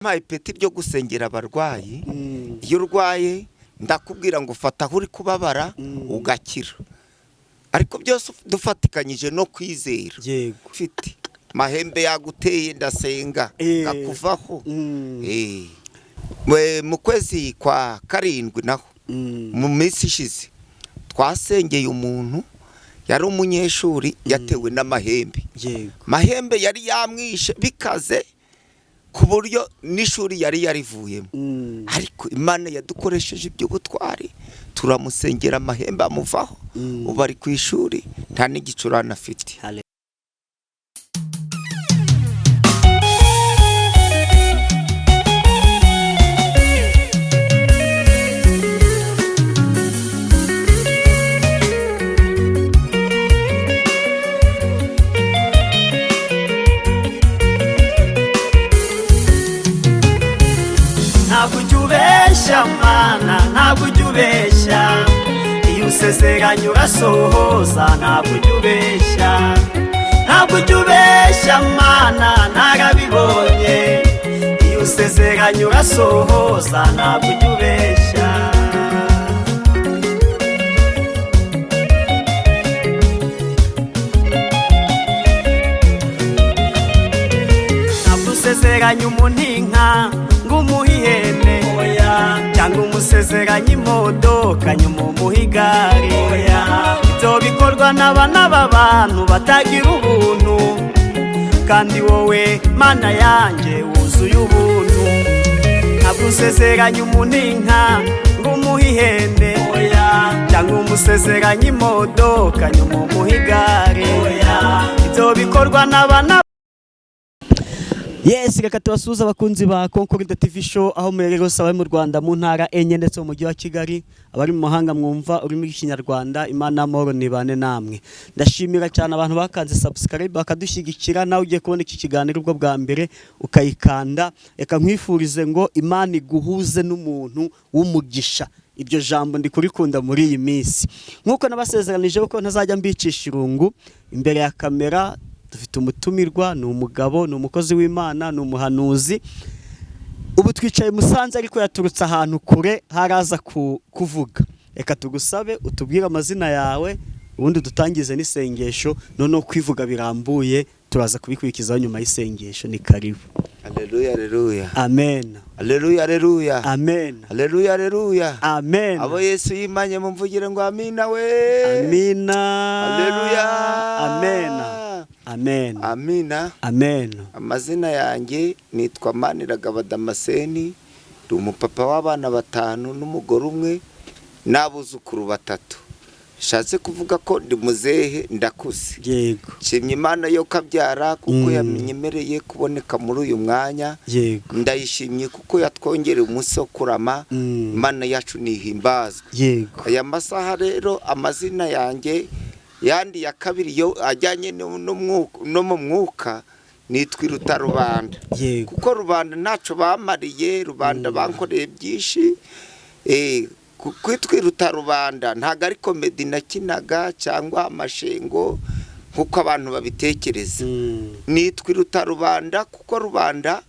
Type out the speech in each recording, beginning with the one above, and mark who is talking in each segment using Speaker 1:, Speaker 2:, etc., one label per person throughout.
Speaker 1: Mpaye ipeti ryo gusengera abarwayi. Iyo urwaye ndakubwira ngo fata aho uri kubabara ugakira, ariko byose dufatikanyije no kwizera. Ufite mahembe yaguteye, ndasenga ngakuvaho. Mu kwezi kwa karindwi naho, mu minsi ishize, twasengeye umuntu yari umunyeshuri yatewe n'amahembe. Mahembe yari yamwishe bikaze ku buryo n'ishuri yari yarivuyemo, ariko Imana yadukoresheje iby'ubutwari, turamusengera amahembe amuvaho. Ubu ari ku ishuri, nta n'igicurane afite.
Speaker 2: Ntabwo ujya ubeshya Mana, ntabwo ujya ubeshya. Iyo usezeranye urasohoza, ntabwo ujya ubeshya. Ntabwo ujya ubeshya Mana, narabibonye. Iyo usezeranye urasohoza, ntabwo ujya ubeshya. Ntabwo usezeranye umuntu inka ngo umuhe ihene, cyangwa umusezeranye imodoka nyuma umuhe igare. Ibyo bikorwa n'abana b'abantu batagira ubuntu, kandi wowe Mana yanjye wuzuye ubuntu. Ntabwo usezeranye umuntu inka ngo umuhe ihene, cyangwa umusezeranye imodoka nyuma umuhe igare. Ibyo bikorwa n'abana.
Speaker 3: Yes, reka tubasuhuze abakunzi ba Concord TV Show aho muherereye hose, abari mu Rwanda mu ntara enye ndetse mu mujyi wa Kigali, abari mu mahanga mwumva ururimi rw'Ikinyarwanda, Imana y'amahoro nibane namwe. Ndashimira cyane abantu bakanze subscribe bakadushyigikira. Nawe ugiye kubona iki kiganiro ubwo bwa mbere ukayikanda, reka nkwifurize ngo Imana iguhuze n'umuntu w'umugisha. Iryo jambo ndi kurikunda muri iyi minsi. Nk'uko nabasezeranije ko ntazajya mbicisha irungu imbere ya kamera, dufite umutumirwa, ni umugabo, ni umukozi w'Imana, ni umuhanuzi. Ubu twicaye Musanze ariko yaturutse ahantu kure haraza kuvuga. Reka tugusabe utubwire amazina yawe, ubundi dutangize n'isengesho, noneho kwivuga birambuye turaza kubikurikizaho nyuma y'isengesho. Ni karibu.
Speaker 1: Aleluya, aleluya!
Speaker 3: Amen.
Speaker 1: Aleluya, aleluya!
Speaker 3: Amen.
Speaker 1: Aleluya, aleluya!
Speaker 3: Amen.
Speaker 1: Abo Yesu yimanye mumvugire ngo amina we!
Speaker 3: Amina.
Speaker 1: Aleluya!
Speaker 3: Amen, amen.
Speaker 1: Amina.
Speaker 3: Amen.
Speaker 1: Amazina yanjye nitwa Maniragaba Damascene, ndi umupapa w'abana batanu n'umugore umwe n'abuzukuru batatu. Bishatse kuvuga ko ndi muzehe, ndakuze. Nshimye Imana yo kabyara kuko yanyemereye kuboneka muri uyu mwanya. Ndayishimye kuko yatwongereye umunsi wo kurama. Imana yacu nihimbazwe. Aya masaha rero, amazina yanjye yandi ya kabiri yo ajyanye no mu mwuka nitwa Iruta Rubanda, kuko rubanda ntacyo bamariye, rubanda bankoreye byinshi. Kwitwa Iruta Rubanda ntabwo ari comedy nakinaga cyangwa amashengo nk'uko abantu babitekereza. Nitwa Iruta Rubanda kuko rubanda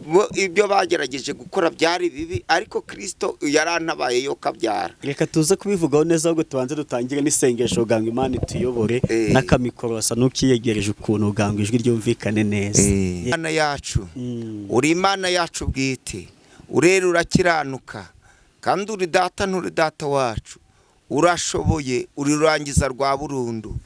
Speaker 1: bo ibyo bagerageje gukora byari bibi, ariko Kirisito yarantabaye yo kabyara.
Speaker 3: Reka tuze kubivugaho neza, ahubwo tubanze dutangire n'isengesho kugira ngo Imana ituyobore. N'akamikoro basa n'ukiyegereje ukuntu kugira ngo ijwi ryumvikane neza.
Speaker 1: Imana yacu, uri Imana yacu bwite, urera, urakiranuka, kandi uri data, nturi data wacu, urashoboye, uri rurangiza rwa burundu.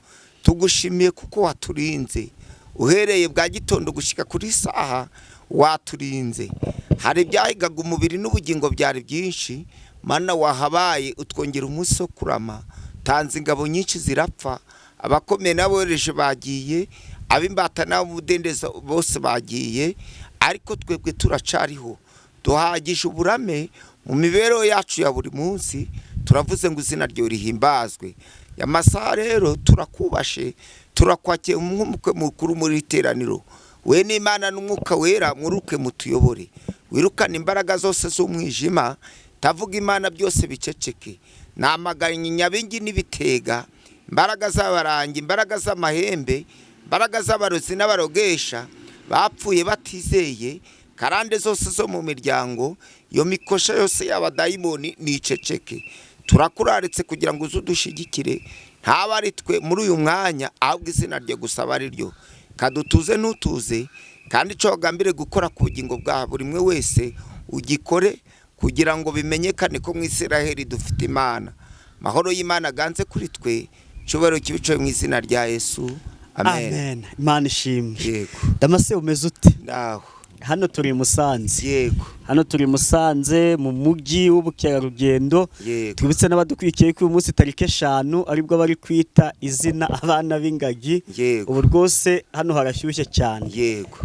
Speaker 1: Tugushimiye kuko waturinze uhereye bwa gitondo gushyika kuri saha, waturinze. Hari ibyahigaga umubiri n'ubugingo byari byinshi, Mana wahabaye utwongera umunsi wo kurama. Tanze ingabo nyinshi zirapfa, abakomeye n'aboroheje bagiye, ab'imbata n'ab'umudendezo bose bagiye, ariko twebwe turacariho, duhagije uburame mu mibereho yacu ya buri munsi. Turavuze ngo izina ryawe rihimbazwe. Amasaha rero turakubashe, turakwakiye nk'umukwe mukuru muri iteraniro. We n'Imana n'Umwuka Wera mwuruke mutuyobore, wirukane imbaraga zose z'umwijima, tavuga Imana byose biceceke. Namaganye nyabingi n'ibitega, imbaraga z'abarangi, imbaraga z'amahembe, imbaraga z'abarozi n'abarogesha bapfuye batizeye. Karande zose zo mu miryango, iyo mikosha yose y'abadayimoni niceceke. Turakuraritse kugira ngo uze udushigikire, ntaba ari twe muri uyu mwanya, ahubwo izina rye gusa aba ari ryo. Kadutuze ntutuze, kandi icyo wagambiriye gukora ku bugingo bwa buri umwe wese ugikore, kugira ngo bimenyekane ko mu Isiraheli dufite Imana. Mahoro y'Imana aganze kuri twe, icyubahiro kibicaye mu izina rya Yesu. Amen.
Speaker 3: Amen. Imana ishimwe.
Speaker 1: Yego.
Speaker 3: Damase, umeze ute?
Speaker 1: Ndaho.
Speaker 3: Hano turi i Musanze.
Speaker 1: Yego.
Speaker 3: Hano turi i Musanze mu mujyi w'ubukerarugendo.
Speaker 1: Yego.
Speaker 3: Twibutse n'abadukurikiye ko uyu munsi tariki 5 aribwo bari kwita izina abana b'ingagi.
Speaker 1: Yego.
Speaker 3: Ubu rwose hano harashyushye cyane.
Speaker 1: Yego.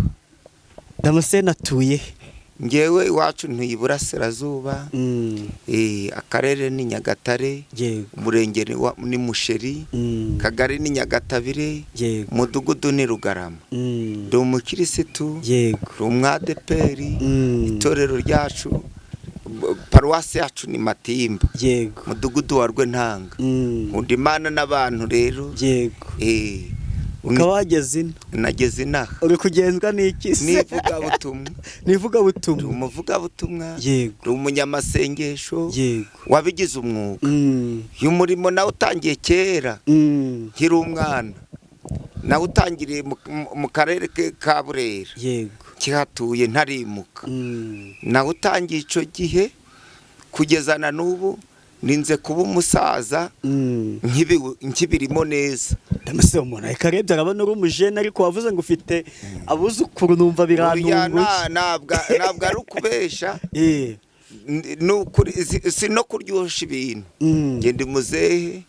Speaker 3: Damase, natuye he?
Speaker 1: Ngewe iwacu ntuye iburasirazuba. Akarere ni Nyagatare. Umurenge ni Musheri. Kagari ni Nyagatabire. Umudugudu ni Rugarama. Ndi umukirisitu. Ndi umwadeperi. Itorero ryacu, paruwasi yacu ni Matimba. Umudugudu wa Rwentanga. Nkunda Imana n'abantu rero.
Speaker 3: Ukaba wageze ino?
Speaker 1: Nageze inaha.
Speaker 3: Uri kugenzwa n'iki se?
Speaker 1: N'ivugabutumwa.
Speaker 3: N'ivugabutumwa.
Speaker 1: Ndi umuvugabutumwa. Ndi umunyamasengesho. Wabigize umwuga. Uyu murimo nawe utangiye kera. Nkiri umwana. Nawe utangiriye mu karere ka Burera. Kihatuye ntarimuka. Nawe utangiye icyo gihe kugeza na n'ubu ninze kuba umusaza nkibirimo neza.
Speaker 3: Damase, umuntu reka arebye arabona uri umujene, ariko wavuze ngo ufite abuzukuru, numva birantunguye.
Speaker 1: Ntabwo ari ukubesha. Si no kuryoshya ibintu. Ngende muzehe,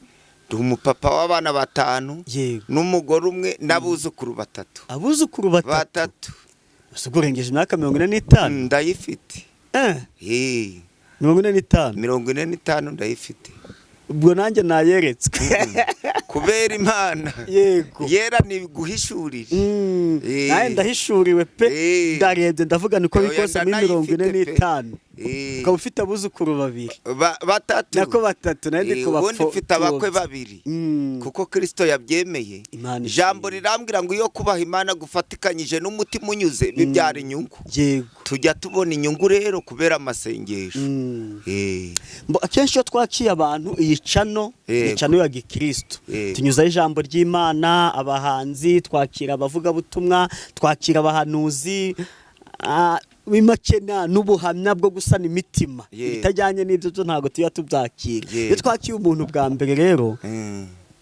Speaker 1: ndi umupapa w'abana 5 n'umugore umwe n'abuzukuru 3.
Speaker 3: Abuzukuru 3. Ubwo urengeje imyaka 45?
Speaker 1: Ndayifite.
Speaker 3: 45?
Speaker 1: 45 ndayifite.
Speaker 3: Ubwo nanjye nayeretswe.
Speaker 1: Kubera Imana.
Speaker 3: Yego.
Speaker 1: Yera ni guhishurira.
Speaker 3: Naye ndahishuriwe pe. Ndarebye ndavuga niko bikose muri 45. Ukaba ufite abuzukuru 2.
Speaker 1: 3.
Speaker 3: Nako 3 naye ndi kubapfo.
Speaker 1: Ubundi mfite abakwe 2. Kuko Kristo yabyemeye. Jambo rirambwira ngo iyo kubaha Imana gufatikanyije n'umutima unyuze bibyara inyungu.
Speaker 3: Yego.
Speaker 1: Tujya tubona inyungu rero kubera amasengesho.
Speaker 3: Akenshi iyo twakiye abantu iyi cano, iyi cano ya Gikristo, tunyuzaho ijambo ry'Imana, abahanzi, twakira abavugabutumwa, twakira abahanuzi, bimakena n'ubuhamya bwo gusana imitima. Ibitajyanye n'ibyo byo ntabwo tuya tubyakira. Iyo twakiye umuntu bwa mbere rero,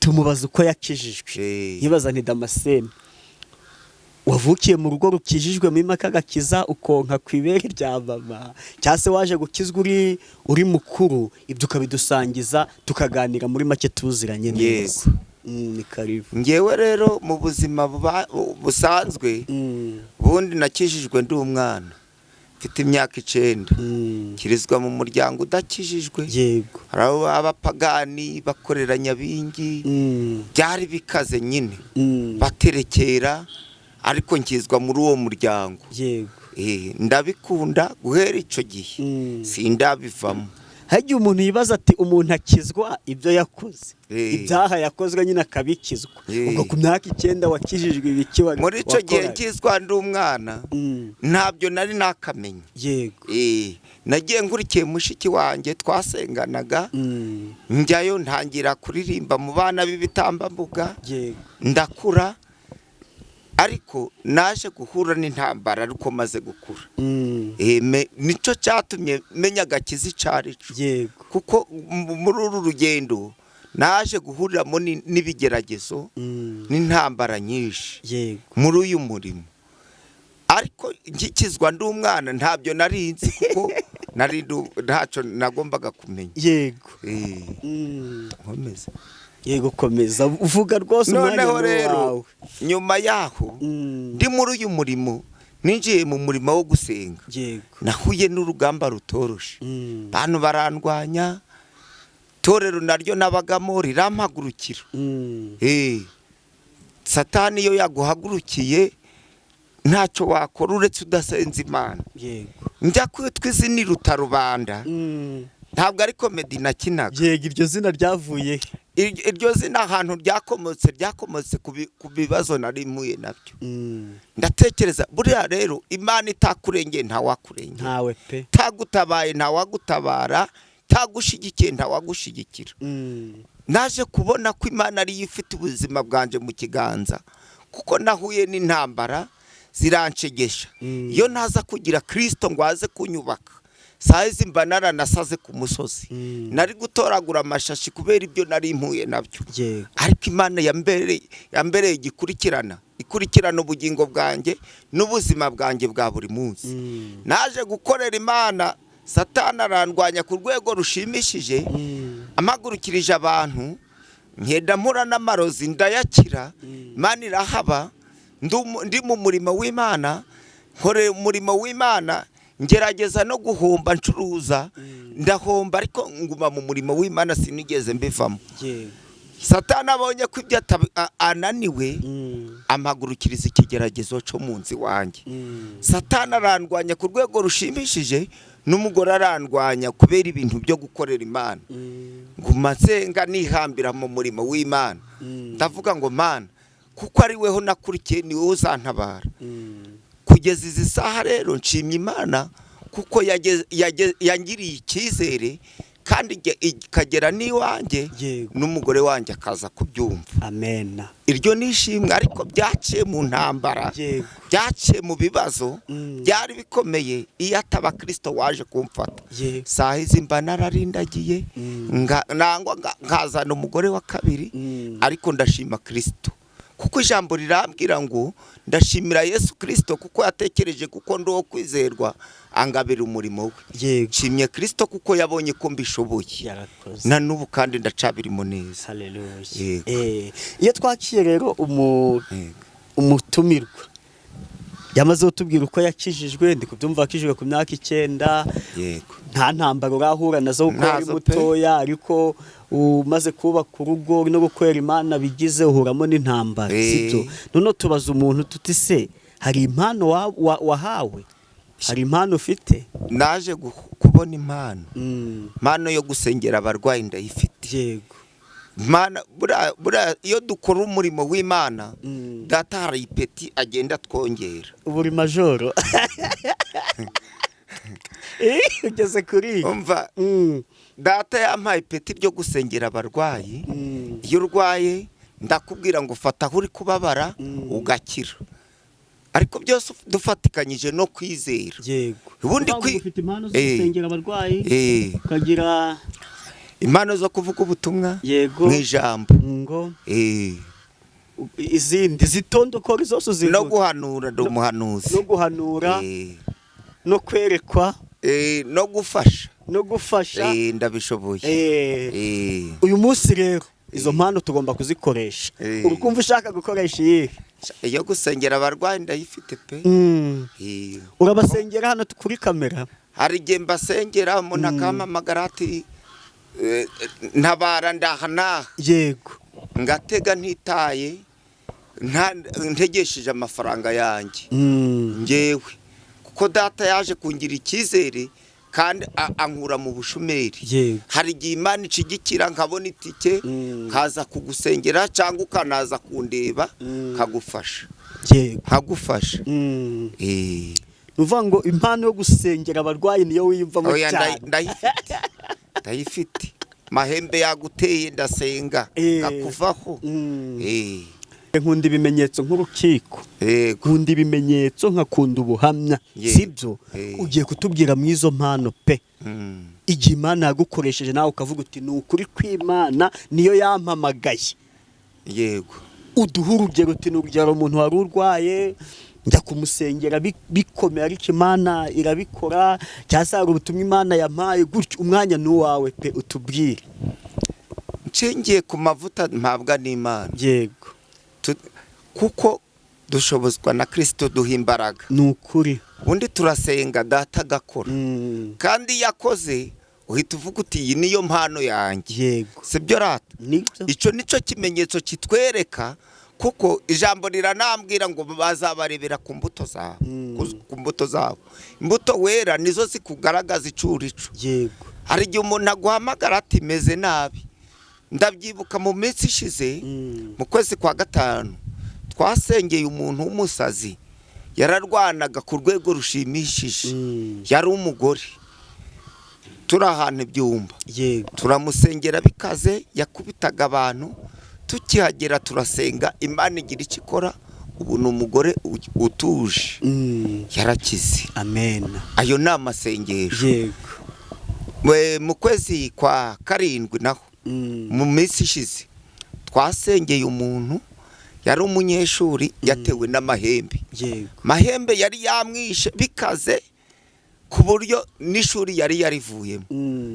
Speaker 3: tumubaza uko yakijijwe. Nkibaza nti Damascene, wavukiye mu rugo rukijijwe mu maka gakiza ukonka ku ibere rya mama, cyangwa se waje gukizwa uri mukuru, ibyo ukabidusangiza tukaganira muri make tuziranye neza. Ni karibu.
Speaker 1: Ngewe rero mu buzima busanzwe, bundi nakijijwe ndi umwana mfite imyaka 9. Kirizwa mu muryango udakijijwe.
Speaker 3: Yego.
Speaker 1: Hari abapagani bakorera nyabingi. Byari bikaze nyine. Baterekera, ariko nkizwa muri uwo muryango.
Speaker 3: Yego.
Speaker 1: Ndabikunda guhera icyo gihe. Sindabivamo.
Speaker 3: Hagiye umuntu yibaza ati umuntu akizwa ibyo yakoze, ibyaha yakozwe nyine akabikizwa. Ubwo ku myaka 9 wakijijwe ibiki wa
Speaker 1: muri icyo gihe nkizwa ndi umwana, ntabyo nari nakamenya.
Speaker 3: Yego.
Speaker 1: Nagiye nkurikiye mushiki wanjye twasenganaga, njyayo ntangira kuririmba mu bana b'ibitambambuga.
Speaker 3: Yego.
Speaker 1: Ndakura, ariko naje guhura n'intambara ariko maze gukura. Nico cyatumye menya agakiza icarico.
Speaker 3: Yego.
Speaker 1: Kuko muri uru rugendo naje guhuriramo n'ibigeragezo n'intambara nyinshi.
Speaker 3: Yego.
Speaker 1: Muri uyu murimo. Ariko nkikizwa ndi umwana ntabyo nari nzi kuko nari ntacyo nagombaga kumenya.
Speaker 3: Yego.
Speaker 1: Nkomeza.
Speaker 3: Yego, komeza uvuga rwose umwanya wawe.
Speaker 1: Nyuma yaho ndi muri uyu murimo, ninjiye mu murimo wo gusenga.
Speaker 3: Yego.
Speaker 1: Nahuye n'urugamba rutoroshe. Abantu barandwanya, torero naryo nabagamo rirampagurukira. Satani iyo yaguhagurukiye ntacyo wakora uretse udasenza Imana.
Speaker 3: Yego.
Speaker 1: Njya kwitwa izina Rutarubanda. Ntabwo ari komedi nakinaga.
Speaker 3: Yego, iryo zina ryavuye he?
Speaker 1: Iryo zina ahantu ryakomotse ku bibazo nari mpuye nabyo. Ndatekereza buriya rero Imana itakurengeye ntawakurengera,
Speaker 3: Ntawe pe.
Speaker 1: Itagutabaye ntawagutabara, itagushigikiye ntawagushyigikira. Naje kubona ko Imana ariyo ifite ubuzima bwanjye mu kiganza, kuko nahuye n'intambara ziranshegesha. Iyo ntaza kugira Kirisito ngo aze kunyubaka, saa izi mba naranasaze ku musozi. Nari gutoragura amashashi kubera ibyo nari mpuye nabyo. Ariko Imana yambereye igikurikirana, ikurikirana ubugingo bwanjye n'ubuzima bwanjye bwa buri munsi. Naje gukorera Imana, Satani arandwanya ku rwego rushimishije, amagurukirije abantu, nkenda mpura n'amarozi ndayakira. Imana irahaba, ndi mu murimo w'Imana, nkorera umurimo w'Imana, ngerageza no guhomba ncuruza, ndahomba, ariko nguma mu murimo w'Imana, sinigeze mbivamo. Satani abonye ko ibyo ananiwe, amagurukiriza ikigeragezo cyo mu nzu iwanjye. Satani arandwanya ku rwego rushimishije, n'umugore arandwanya kubera ibintu byo gukorera Imana. Nguma nsenga, nihambira mu murimo w'Imana. Ndavuga ngo: "Mana, kuko ari weho nakurikiye, ni wowe uzantabara." Kugeza izi saha rero nshimye Imana kuko yangiriye icyizere kandi ikagera n'iwanjye, n'umugore wanjye akaza kubyumva.
Speaker 3: Amena.
Speaker 1: Iryo ni ishimwe, ariko byaciye mu ntambara, byaciye mu bibazo, byari bikomeye. Iyo ataba Kirisito waje kumfata, saa izi mba nararindagiye, nangwa nkazana umugore wa kabiri. Ariko ndashima Kirisito, kuko ijambo rirambwira ngo ndashimira Yesu Kirisito kuko yatekereje kuko ndi uwo kwizerwa, angabira umurimo we. Nshimye Kirisito kuko yabonye ko mbishoboye.
Speaker 3: Yarakoze.
Speaker 1: Na n'ubu kandi ndacabirimo neza.
Speaker 3: Haleluya.
Speaker 1: Yego.
Speaker 3: Iyo twakiye rero umutumirwa yamaze kutubwira uko yakijijwe, ndi kubyumva akijijwe ku myaka 9. Nta ntambaro urahura nazo kuko ari
Speaker 1: Ntazo pe.
Speaker 3: mutoya, ariko umaze kubaka urugo no gukorera Imana bigize uhuramo n'intambara, sibyo? Noneho tubaza umuntu tuti: "Se hari impano wahawe? Hari impano ufite?"
Speaker 1: Naje kubona impano. Impano yo gusengera abarwayi ndayifite. Imana buriya iyo dukora umurimo w'Imana, data hari ipeti agenda atwongera.
Speaker 3: Ubu uri majoro. Ugeze kuri
Speaker 1: Umva, data yampaye ipeti ryo gusengera abarwayi. Iyo urwaye ndakubwira ngo fata aho uri kubabara, ugakira, ariko byose dufatikanyije no kwizera. Ubundi
Speaker 3: Uvuga ngo ufite impano zo gusengera abarwayi, ukagira
Speaker 1: impano zo kuvuga ubutumwa mu ijambo.
Speaker 3: Ngo izindi zitondokora zose uzivuga.
Speaker 1: No guhanura, ndi umuhanuzi.
Speaker 3: No guhanura, no kwerekwa.
Speaker 1: No gufasha.
Speaker 3: No gufasha.
Speaker 1: Ndabishoboye.
Speaker 3: Uyu munsi rero izo mpano tugomba kuzikoresha. Uri kumva ushaka gukoresha iyihe?
Speaker 1: Iyo gusengera abarwayi ndayifite pe.
Speaker 3: Urabasengera hano kuri kamera?
Speaker 1: Hari igihe mbasengera, umuntu akampamagara ati: "Ntabara, ndaha n'aha." Ngatega ntitaye, ntegesheje amafaranga yanjye ngewe, kuko data yaje kungira icyizere kandi ankura mu bushomeri. Hari igihe Imana ishigikira nkabona itike, nkaza kugusengera cyangwa ukanaza kundeba, nkagufasha, nkagufasha.
Speaker 3: Ni ukuvuga ngo impano yo gusengera abarwayi niyo wiyumvamo
Speaker 1: Oya,
Speaker 3: cyane.
Speaker 1: Ndayifite, ndayifite. Mahembe yaguteye, ndasenga ngakuvaho.
Speaker 3: Nkunda ibimenyetso nk'urukiko. Nkunda ibimenyetso, nkakunda ubuhamya, sibyo? Ugiye kutubwira mu izo mpano pe, igihe Imana yagukoresheje nawe ukavuga uti: "Ni ukuri kw'Imana niyo yampamagaye." Uduhe urugero, uti: "Ni urugero, umuntu wari urwaye njya kumusengera bikomeye, ariko Imana irabikora," cyangwa se hari ubutumwa Imana yampaye gutyo. Umwanya ni uwawe pe, utubwire.
Speaker 1: Nshingiye ku mavuta mpabwa n'Imana, kuko dushobozwa na Kirisito duha imbaraga.
Speaker 3: Ni ukuri.
Speaker 1: Ubundi turasenga, data agakora. Kandi iyo akoze uhita uvuga uti: "Iyi niyo mpano yanjye." Sibyo rata?
Speaker 3: Nibyo.
Speaker 1: Icyo nicyo kimenyetso kitwereka, kuko ijambo riranambwira ngo bazabarebera ku mbuto zabo. Ku mbuto zabo. Imbuto wera nizo zikugaragaza icurico. Hari igihe umuntu aguhamagara ati: "Meze nabi." Ndabyibuka mu minsi ishize, mu kwezi kwa gatanu, twasengeye umuntu w'umusazi, yararwanaga ku rwego rushimishije. Yari umugore, turi ahantu ibyumba, turamusengera bikaze, yakubitaga abantu. Tukihagera turasenga, Imana igira icyo ikora. Ubu ni umugore utuje, yarakize.
Speaker 3: Amen.
Speaker 1: Ayo ni amasengesho. Mu kwezi kwa karindwi naho, mu minsi ishize, twasengeye umuntu, yari umunyeshuri, yatewe n'amahembe. Mahembe yari yamwishe bikaze ku buryo n'ishuri yari yarivuyemo.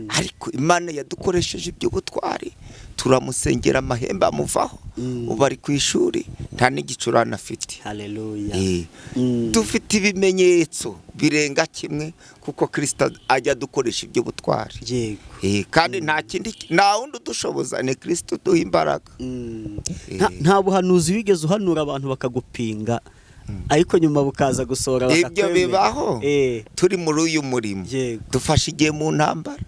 Speaker 1: Ariko Imana yadukoresheje iby'ubutwari, turamusengera, amahembe amuvaho. Ubu ari ku ishuri, nta n'igicurane afite.
Speaker 3: Haleluya.
Speaker 1: Dufite ibimenyetso birenga kimwe, kuko Kirisita ajya adukoresha iby'ubutwari. Kandi nta kindi, nta wundi udushoboza, ni Kirisita uduha imbaraga.
Speaker 3: Nta buhanuzi wigeze uhanura abantu bakagupinga, ariko nyuma bukaza gusohora
Speaker 1: Ibyo
Speaker 3: bakakwemera?
Speaker 1: bibaho. Turi muri uyu murimo, dufashe igihe mu ntambara,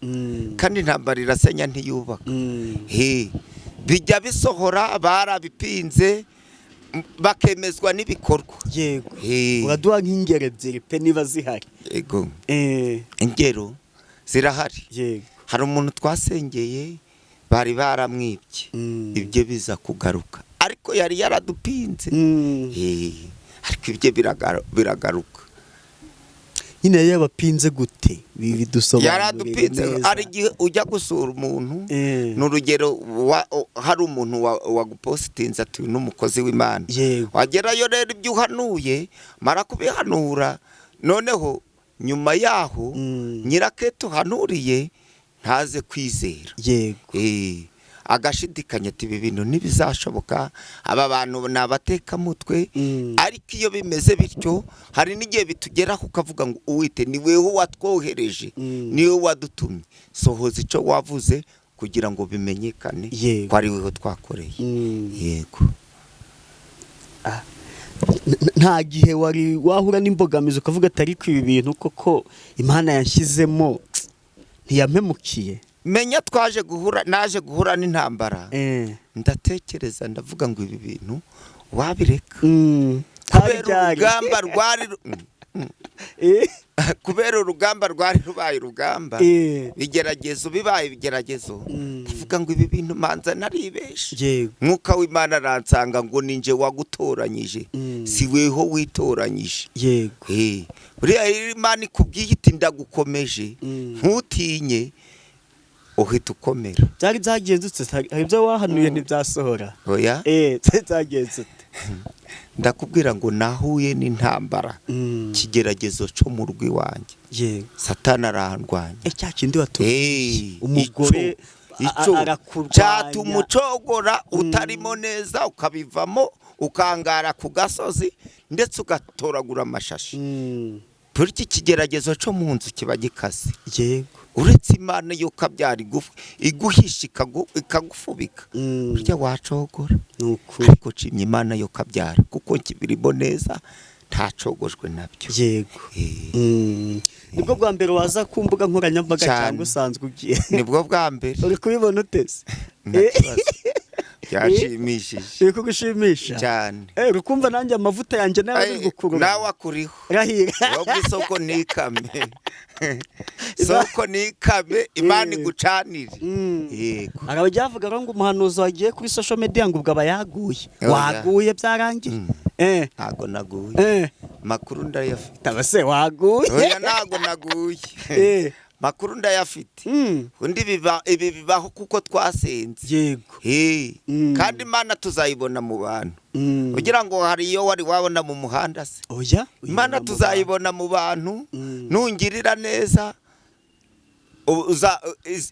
Speaker 1: kandi intambara irasenya, ntiyubaka. Bijya bisohora, barabipinze, bakemezwa n'ibikorwa.
Speaker 3: Uraduha nk'ingero ebyiri pe, niba zihari.
Speaker 1: Yego. Ingero zirahari. Hari umuntu twasengeye, bari baramwibye, ibyo biza kugaruka, ariko yari yaradupinze. Ariko ibyo biragaruka.
Speaker 3: Nyine yari yabapinze gute? Ibi bidusobanurire
Speaker 1: Yaradupinze.
Speaker 3: neza.
Speaker 1: Hari igihe ujya gusura umuntu, ni urugero, hari umuntu wagupositinze ati: "Uyu ni umukozi w'Imana." Wagerayo rero, ibyo uhanuye, mara kubihanura, noneho nyuma yaho nyiraketo uhanuriye ntaze kwizera. Agashidikanya ati: "Ibi bintu ntibizashoboka, aba bantu ni abatekamutwe." Ariko iyo bimeze bityo, hari n'igihe bitugeraho ukavuga ngo: "Uwite, ni weho watwohereje, niwe wadutumye, sohoza icyo wavuze kugira ngo bimenyekane ko ari weho twakoreye." Yego.
Speaker 3: Nta gihe wari wahura n'imbogamizi ukavuga ati: "Ariko ibi bintu koko Imana yanshyizemo ntiyampemukiye"?
Speaker 1: Menya twaje guhura, naje guhura n'intambara, ndatekereza, ndavuga ngo: "Ibi bintu wabireka." Kubera
Speaker 3: Hari byari.
Speaker 1: urugamba rwari kubera urugamba rwari rubaye urugamba, bigeragezo bibaye ibigeragezo, ndavuga ngo: "Ibi bintu manza naribeshe." Mwuka w'Imana aransanga ngo: "Ninjye wagutoranyije, si weho witoranyije." Buriya rero Imana ikubwiye iti: "Ndagukomeje, ntutinye," uhita ukomera.
Speaker 3: Byari byagenze ute? Hari ibyo wahanuye ntibyasohora?
Speaker 1: Oya.
Speaker 3: Byari byagenze ute?
Speaker 1: Ndakubwira ngo nahuye n'intambara, ikigeragezo cyo mu rugo iwanjye. Satani arandwanya.
Speaker 3: Cya kindi watubwiye, umugore
Speaker 1: icyo
Speaker 3: arakurwanya.
Speaker 1: Cyatuma ucogora utarimo neza, ukabivamo, ukangara ku gasozi, ndetse ugatoragura amashashi. Buri iki kigeragezo cyo mu nzu kiba gikaze. Uretse Imana yo kabyara iguhisha, ikagufubika, burya wacogora.
Speaker 3: Ni ukuri.
Speaker 1: Ariko nshimye Imana yo kabyara, kuko nkibirimo neza, ntacogojwe nabyo.
Speaker 3: Nibwo bwa mbere waza ku mbuga nkoranyambaga
Speaker 1: Cyane.
Speaker 3: cyangwa usanzwe ugiye?
Speaker 1: Nibwo bwa mbere.
Speaker 3: Uri kubibona uteze?
Speaker 1: Nta kibazo, byashimishije.
Speaker 3: Biri kugushimisha?
Speaker 1: Cyane.
Speaker 3: Uri kumva nanjye amavuta yanjye nawe ari gukurura?
Speaker 1: Nawe akuriho.
Speaker 3: Rahira.
Speaker 1: Wowe isoko ntikame, isoko ntikame, Imana igucanire. Yego.
Speaker 3: Hari abajya bavuga rero ngo umuhanuzi wagiye kuri social media ngo ubwo aba yaguye.
Speaker 1: Oya.
Speaker 3: Waguye byarangiye?
Speaker 1: Ntago naguye. Makuru ndayafite.
Speaker 3: Taba se waguye?
Speaker 1: Oya, ntago naguye. Makuru ndayafite. Undi biba, ibi bibaho kuko twasenze. Kandi Imana tuzayibona mu bantu. Kugira ngo hari iyo wari wabona mu muhanda se?
Speaker 3: Oya.
Speaker 1: Imana tuzayibona mu bantu. Nungirira neza,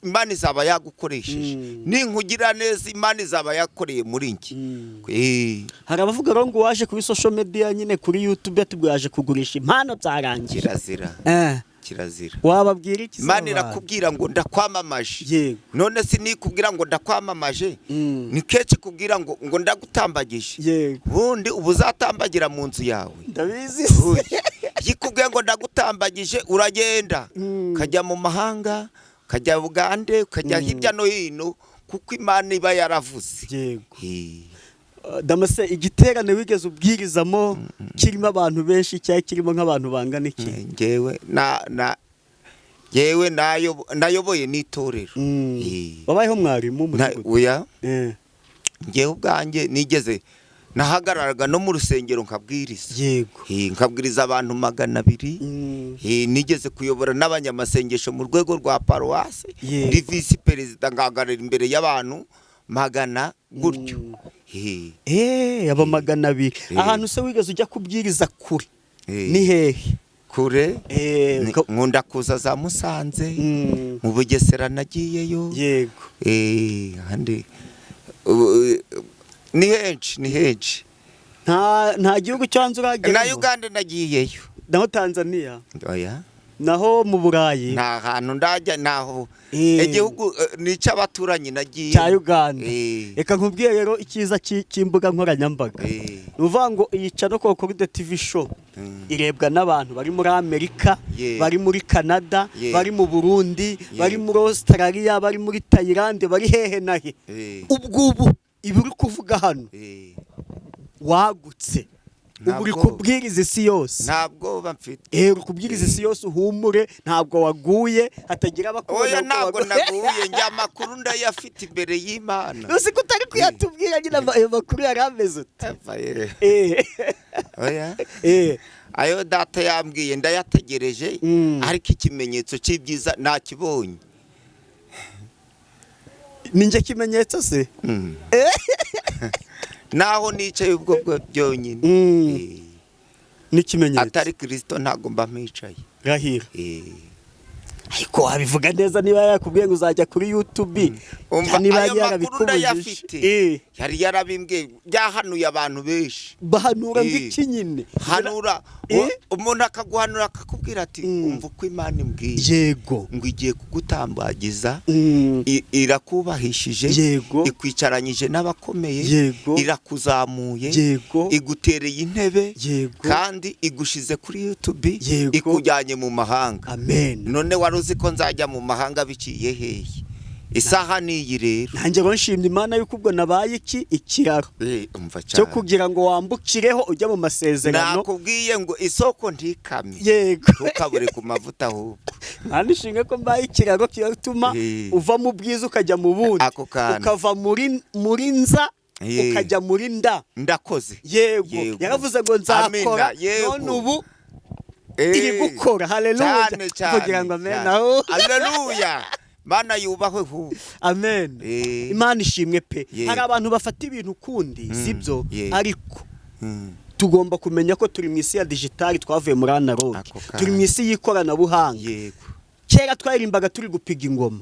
Speaker 1: Imana izaba yagukoresheje. Ninkugira neza, Imana izaba yakoreye muri njye.
Speaker 3: Hari abavuga rero ngo waje kuri social media nyine, kuri YouTube, yatubwiye yaje kugurisha impano byarangiye.
Speaker 1: Kirazira. Kirazira.
Speaker 3: Wababwira iki se
Speaker 1: Imana
Speaker 3: abo bantu?
Speaker 1: irakubwira ngo: "Ndakwamamaje." None si nikubwira ngo: "Ndakwamamaje," ni kenshi kubwira ngo ndagutambagije. Ubundi uba uzatambagira mu nzu yawe.
Speaker 3: Ndabizi se.
Speaker 1: Uy, iyo ikubwiye ngo: "Ndagutambagije," uragenda, ukajya mu mahanga, ukajya Bugande, ukajya hirya no hino. Kuko Imana iba yaravuze.
Speaker 3: Yego.
Speaker 1: Eh.
Speaker 3: Damase, igiterane wigeze ubwirizamo kirimo abantu benshi cyari kirimo nk'abantu bangana iki?
Speaker 1: Ngewe na ngewe nayoboye n'itorero. Eh.
Speaker 3: Wabayeho mwarimu mu gihugu?
Speaker 1: Oya. Ngewe ubwanjye nigeze nahagararaga no mu rusengero nkabwiriza.
Speaker 3: Yego.
Speaker 1: Nkabwiriza abantu 200. Nigeze kuyobora n'abanyamasengesho mu rwego rwa paruwasi. Ndi visi perezida, ngahagarara imbere y'abantu 100 gutyo.
Speaker 3: Aba 200. Ahantu se wigeze ujya kubwiriza kure ni hehe?
Speaker 1: Kure? Nkunda kuza za Musanze, mu Bugesera nagiyeyo.
Speaker 3: Yego.
Speaker 1: Ahandi ni henshi, ni henshi.
Speaker 3: Nta gihugu cyo hanze urageramo?
Speaker 1: Na Uganda nagiyeyo.
Speaker 3: Naho Tanzania?
Speaker 1: Oya.
Speaker 3: Naho mu Burayi?
Speaker 1: Nta hantu ndajya, naho igihugu ni icy'abaturanyi nagiye
Speaker 3: Cya Uganda. Reka nkubwiye rero icyiza cy'imbuga nkoranyambaga. Ni ukuvuga ngo iyi channel Concorde TV Show irebwa n'abantu bari muri Amerika, bari muri Canada, bari mu Burundi, bari muri Australia, bari muri Thailand, bari hehe na he. Ubwo ubu ibi uri kuvuga hano wagutse, ubu uri kubwiriza isi yose.
Speaker 1: Nta bwoba mfite.
Speaker 3: Uri kubwiriza isi yose, uhumure, ntabwo waguye, hatagira abakubona.
Speaker 1: Oya, ntabwo naguye, njye amakuru ndayafite imbere y'Imana.
Speaker 3: Uzi ko utari kuyatubwira nyine, ayo makuru yari ameze ute?
Speaker 1: Oya, ayo data yambwiye ndayategereje, ariko ikimenyetso cy'ibyiza nakibonye.
Speaker 3: Ni njye kimenyetso se?
Speaker 1: Naho nicaye ubwo bwo byonyine.
Speaker 3: N'ikimenyetso.
Speaker 1: Atari Kristo ntabwo mba mpicaye.
Speaker 3: Rahira. Ariko wabivuga neza niba yakubwiye ngo uzajya kuri YouTube.
Speaker 1: Umva,
Speaker 3: niba
Speaker 1: ayo
Speaker 3: yari
Speaker 1: makuru
Speaker 3: yarabikubujije.
Speaker 1: ndayafite. Yari yarabimbwiye, byahanuye abantu benshi.
Speaker 3: Bahanura ngo iki nyine?
Speaker 1: Hanura umuntu akaguhanura akakubwira ati umva uko Imana imbwiye.
Speaker 3: Yego.
Speaker 1: Ngo igiye kugutambagiza, irakubahishije,
Speaker 3: Yego.
Speaker 1: ikwicaranyije n'abakomeye,
Speaker 3: Yego.
Speaker 1: irakuzamuye,
Speaker 3: Yego.
Speaker 1: igutereye intebe,
Speaker 3: Yego.
Speaker 1: kandi igushize kuri YouTube,
Speaker 3: Yego.
Speaker 1: ikujyanye mu mahanga.
Speaker 3: Amen.
Speaker 1: None wari uzi ko nzajya mu mahanga biciye hehe? Isaha niyi rero.
Speaker 3: Nanjye ngo nshimye Imana yuko ubwo nabaye iki ikiraro
Speaker 1: Umva
Speaker 3: cyo
Speaker 1: cyane.
Speaker 3: kugira ngo wambukireho ujya mu masezerano.
Speaker 1: Nakubwiye ngo isoko ntikame.
Speaker 3: Yego.
Speaker 1: Ntukabure ku mavuta ahubwo.
Speaker 3: Nta nishinga ko mbaye ikiraro kiratuma uva mu bwiza ukajya mu bundi.
Speaker 1: Ako kantu.
Speaker 3: Ukava muri nza ukajya muri nda.
Speaker 1: Ndakoze.
Speaker 3: Yego. Yaravuze ngo nzakora.
Speaker 1: Amina. Yego.
Speaker 3: None ubu iri gukora. Haleluya.
Speaker 1: Cyane cyane.
Speaker 3: Kugira ngo amen.
Speaker 1: Cyane.
Speaker 3: Aho.
Speaker 1: Haleluya. Mana yubahwe hu.
Speaker 3: Amen. Imana ishimwe pe.
Speaker 1: Yego.
Speaker 3: Hari abantu bafata ibintu ukundi, sibyo?
Speaker 1: Yego.
Speaker 3: Ariko tugomba kumenya ko turi mu isi ya digitali, twavuye muri analogue.
Speaker 1: Ako kanya.
Speaker 3: Turi mu isi y'ikoranabuhanga.
Speaker 1: Yego.
Speaker 3: Kera twaririmbaga turi gupiga ingoma,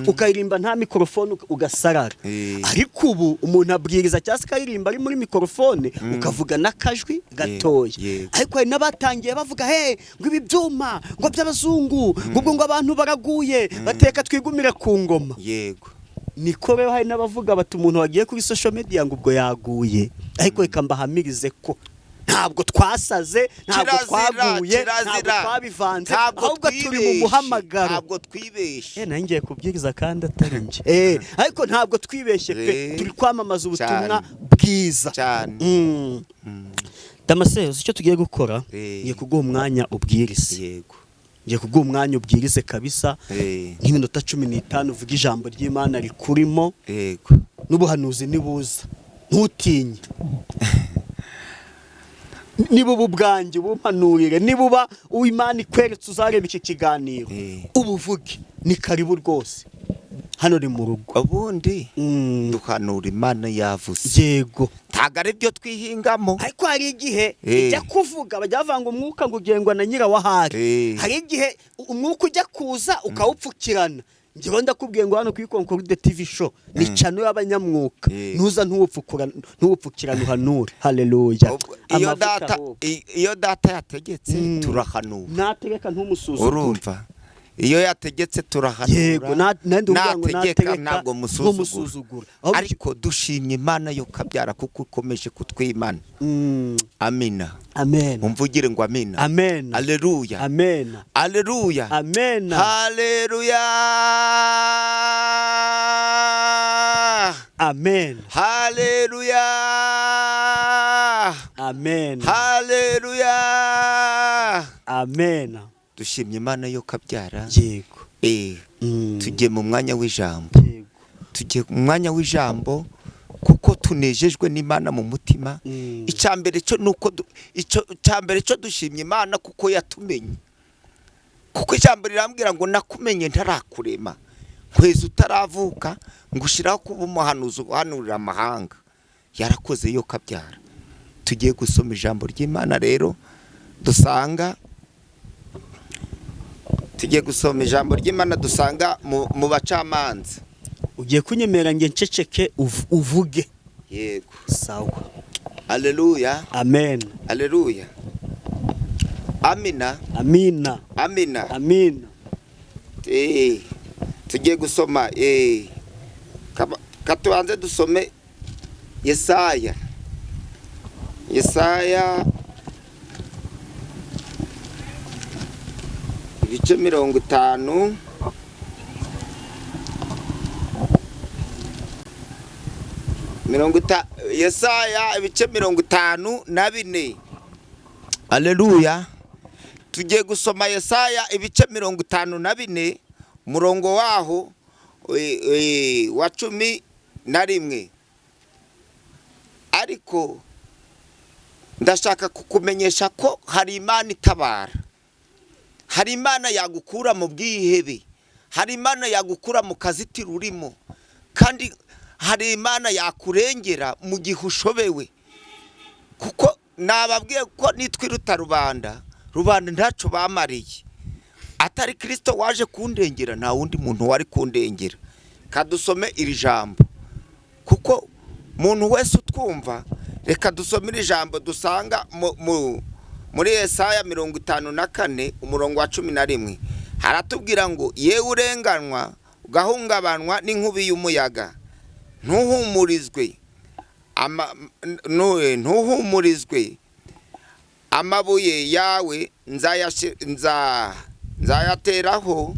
Speaker 3: ukaririmba nta mikorofone ugasarara. Ariko ubu umuntu abwiriza cyangwa se akaririmba ari muri mikorofone, ukavuga n'akajwi gatoya.
Speaker 1: Yego.
Speaker 3: Ariko hari n'abatangiye bavuga he ngo ibi byuma ngo by'abazungu, ngo ubwo ngo abantu baraguye, bateka twigumire ku ngoma.
Speaker 1: Yego.
Speaker 3: Niko rero hari n'abavuga bati umuntu wagiye kuri social media ngo ubwo yaguye. Ariko reka mbahamirize ko ntabwo twasaze, ntabwo
Speaker 1: Kirazira,
Speaker 3: twaguye, ntabwo
Speaker 1: kirazira.
Speaker 3: twabivanze,
Speaker 1: Ntabwo
Speaker 3: ahubwo turi mu
Speaker 1: twibeshye.
Speaker 3: muhamagaro.
Speaker 1: Ntabwo twibeshye.
Speaker 3: Nanjye ngiye kubwiriza kandi atari njye. Ariko ntabwo twibeshye pe, turi kwamamaza ubutumwa
Speaker 1: Cyane.
Speaker 3: bwiza.
Speaker 1: Cyane.
Speaker 3: Damascene, uzi icyo tugiye gukora? Ngiye kuguha umwanya ubwirize.
Speaker 1: Yego.
Speaker 3: Ngiye kuguha umwanya ubwirize kabisa. Nk'iminota 15 uvuga ijambo ry'Imana rikurimo.
Speaker 1: Yego.
Speaker 3: N'ubuhanuzi nibuza. Ntutinye. Niba ubu bwanjye ubumpanurire, niba uba uw'Imana ikweretse uzareba iki kiganiro, ubuvuge, ni karibu rwose, hano ni mu rugo.
Speaker 1: Ubundi duhanura Imana yavuze.
Speaker 3: Yego.
Speaker 1: Ntabwo ari byo twihingamo.
Speaker 3: Ariko hari igihe ijya kuvuga bajya bavanga umwuka ngo ugengwa na nyirawahari. Hari igihe umwuka ujya kuza ukawupfukirana. Njyewe ndakubwiye ngo hano kuri Concorde TV Show ni channel y'abanyamwuka. Ntuza ntuwupfukirana uhanure. Haleluya.
Speaker 1: Iyo data, iyo data yategetse turahanura.
Speaker 3: Nategeka ntumusuzugure.
Speaker 1: Urumva? Iyo yategetse turahanura.
Speaker 3: Yego, nandi uvuga ngo
Speaker 1: nategeka ntabwo musuzugura. Ariko dushimye Imana yo kabyara kuko ikomeje kutwimana. Amina.
Speaker 3: Amen.
Speaker 1: Umvugire ngo amina.
Speaker 3: Amen.
Speaker 1: Haleluya.
Speaker 3: Amen.
Speaker 1: Haleluya.
Speaker 3: Amen.
Speaker 1: Haleluya.
Speaker 3: Amen.
Speaker 1: Haleluya.
Speaker 3: Amen.
Speaker 1: Haleluya.
Speaker 3: Amen.
Speaker 1: Dushimye Imana yo kabyara.
Speaker 3: Yego.
Speaker 1: Tugiye mu mwanya w'ijambo.
Speaker 3: Yego.
Speaker 1: Tugiye mu mwanya w'ijambo kuko tunejejwe n'Imana mu mutima. Icambere cyo nuko icambere cyo dushimye Imana kuko yatumenye. Kuko ijambo rirambwira ngo nakumenye ntarakurema, nkwezi utaravuka ngushiraho kuba umuhanuzi uhanurira amahanga. Yarakoze yo kabyara. Tugiye gusoma ijambo ry'Imana rero dusanga, tugiye gusoma ijambo ry'Imana dusanga mu bacamanza.
Speaker 3: Ugiye kunyemera nge nceceke uvuge.
Speaker 1: Yego.
Speaker 3: Sawa.
Speaker 1: Haleluya.
Speaker 3: Amen.
Speaker 1: Haleluya. Amina.
Speaker 3: Amina.
Speaker 1: Amina.
Speaker 3: Amina.
Speaker 1: Tugiye gusoma katubanze dusome Yesaya. Yesaya ibice 50. Yesaya ibice 54. Haleluya. Tugiye gusoma Yesaya ibice 54 umurongo waho wa 11. Ariko ndashaka kukumenyesha ko hari Imana itabara, hari Imana yagukura mu bwihebe, hari Imana yagukura mu kazitiro urimo, kandi hari Imana yakurengera mu gihe ushobewe. Kuko nababwiye ko nitwiruta rubanda, rubanda ntaco bamariye. Atari Kristo waje kundengera, nta wundi muntu wari kundengera. Kadusome iri jambo, kuko muntu wese utwumva, reka dusome iri jambo dusanga muri Yesaya 54 umurongo wa 11. Haratubwira ngo yewe urenganwa ugahungabanwa n'inkubi y'umuyaga, ntuhumurizwe ntuhumurizwe amabuye yawe nzayateraho,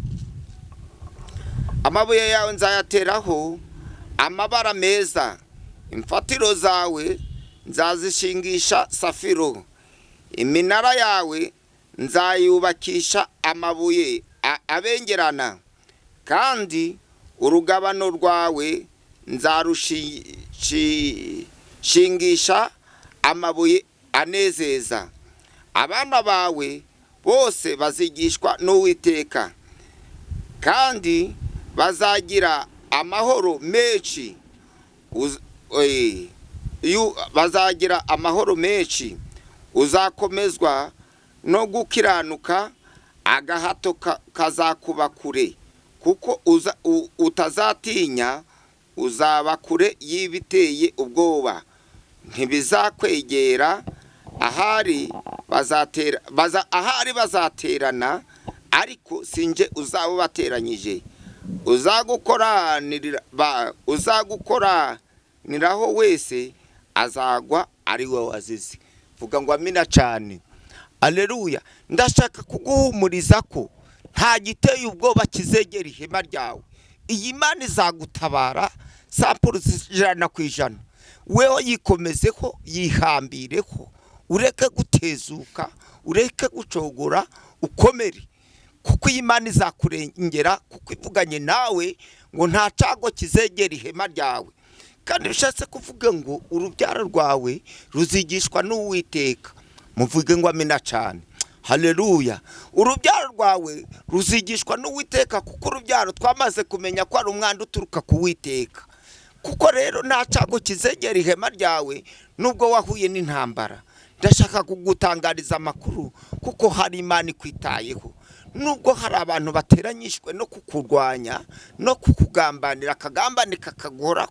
Speaker 1: amabuye yawe nzayateraho amabara meza, imfatiro zawe nzazishingisha safiro, iminara yawe nzayubakisha amabuye abengerana, kandi urugabano rwawe nzarushingisha amabuye anezeza. Abana bawe bose bazigishwa n'Uwiteka, kandi bazagira amahoro menshi. Bazagira amahoro menshi. Uzakomezwa no gukiranuka, agahato kazakuba kure, kuko utazatinya, uzaba kure y'ibiteye ubwoba, ntibizakwegera. Ahari bazaterana, ariko sinje uzaba bateranyije. Uzagukoraniraho wese azagwa ari we wazize. Vuga ngo amina cyane. Haleluya. Ndashaka kuguhumuriza ko nta giteye ubwoba kizegera ihema ryawe. Iyi Mana izagutabara 100%. Wewe yikomezeho, yihambireho, ureke gutezuka, ureke gucogora, ukomere, kuko iyi Mana izakurengera, kuko ivuganye nawe ngo nta cyago kizegera ihema ryawe. Kandi bishatse kuvuga ngo urubyaro rwawe ruzigishwa n'Uwiteka. Muvuge ngo amina cyane. Haleluya. Urubyaro rwawe ruzigishwa n'Uwiteka, kuko urubyaro twamaze kumenya ko ari umwanda uturuka ku Witeka. Kuko rero nta cyago kizegera ihema ryawe nubwo wahuye n'intambara. Ndashaka kugutangariza amakuru kuko hari Imana ikwitayeho. Nubwo hari abantu bateranyishwe no kukurwanya no kukugambanira, akagambane kakagora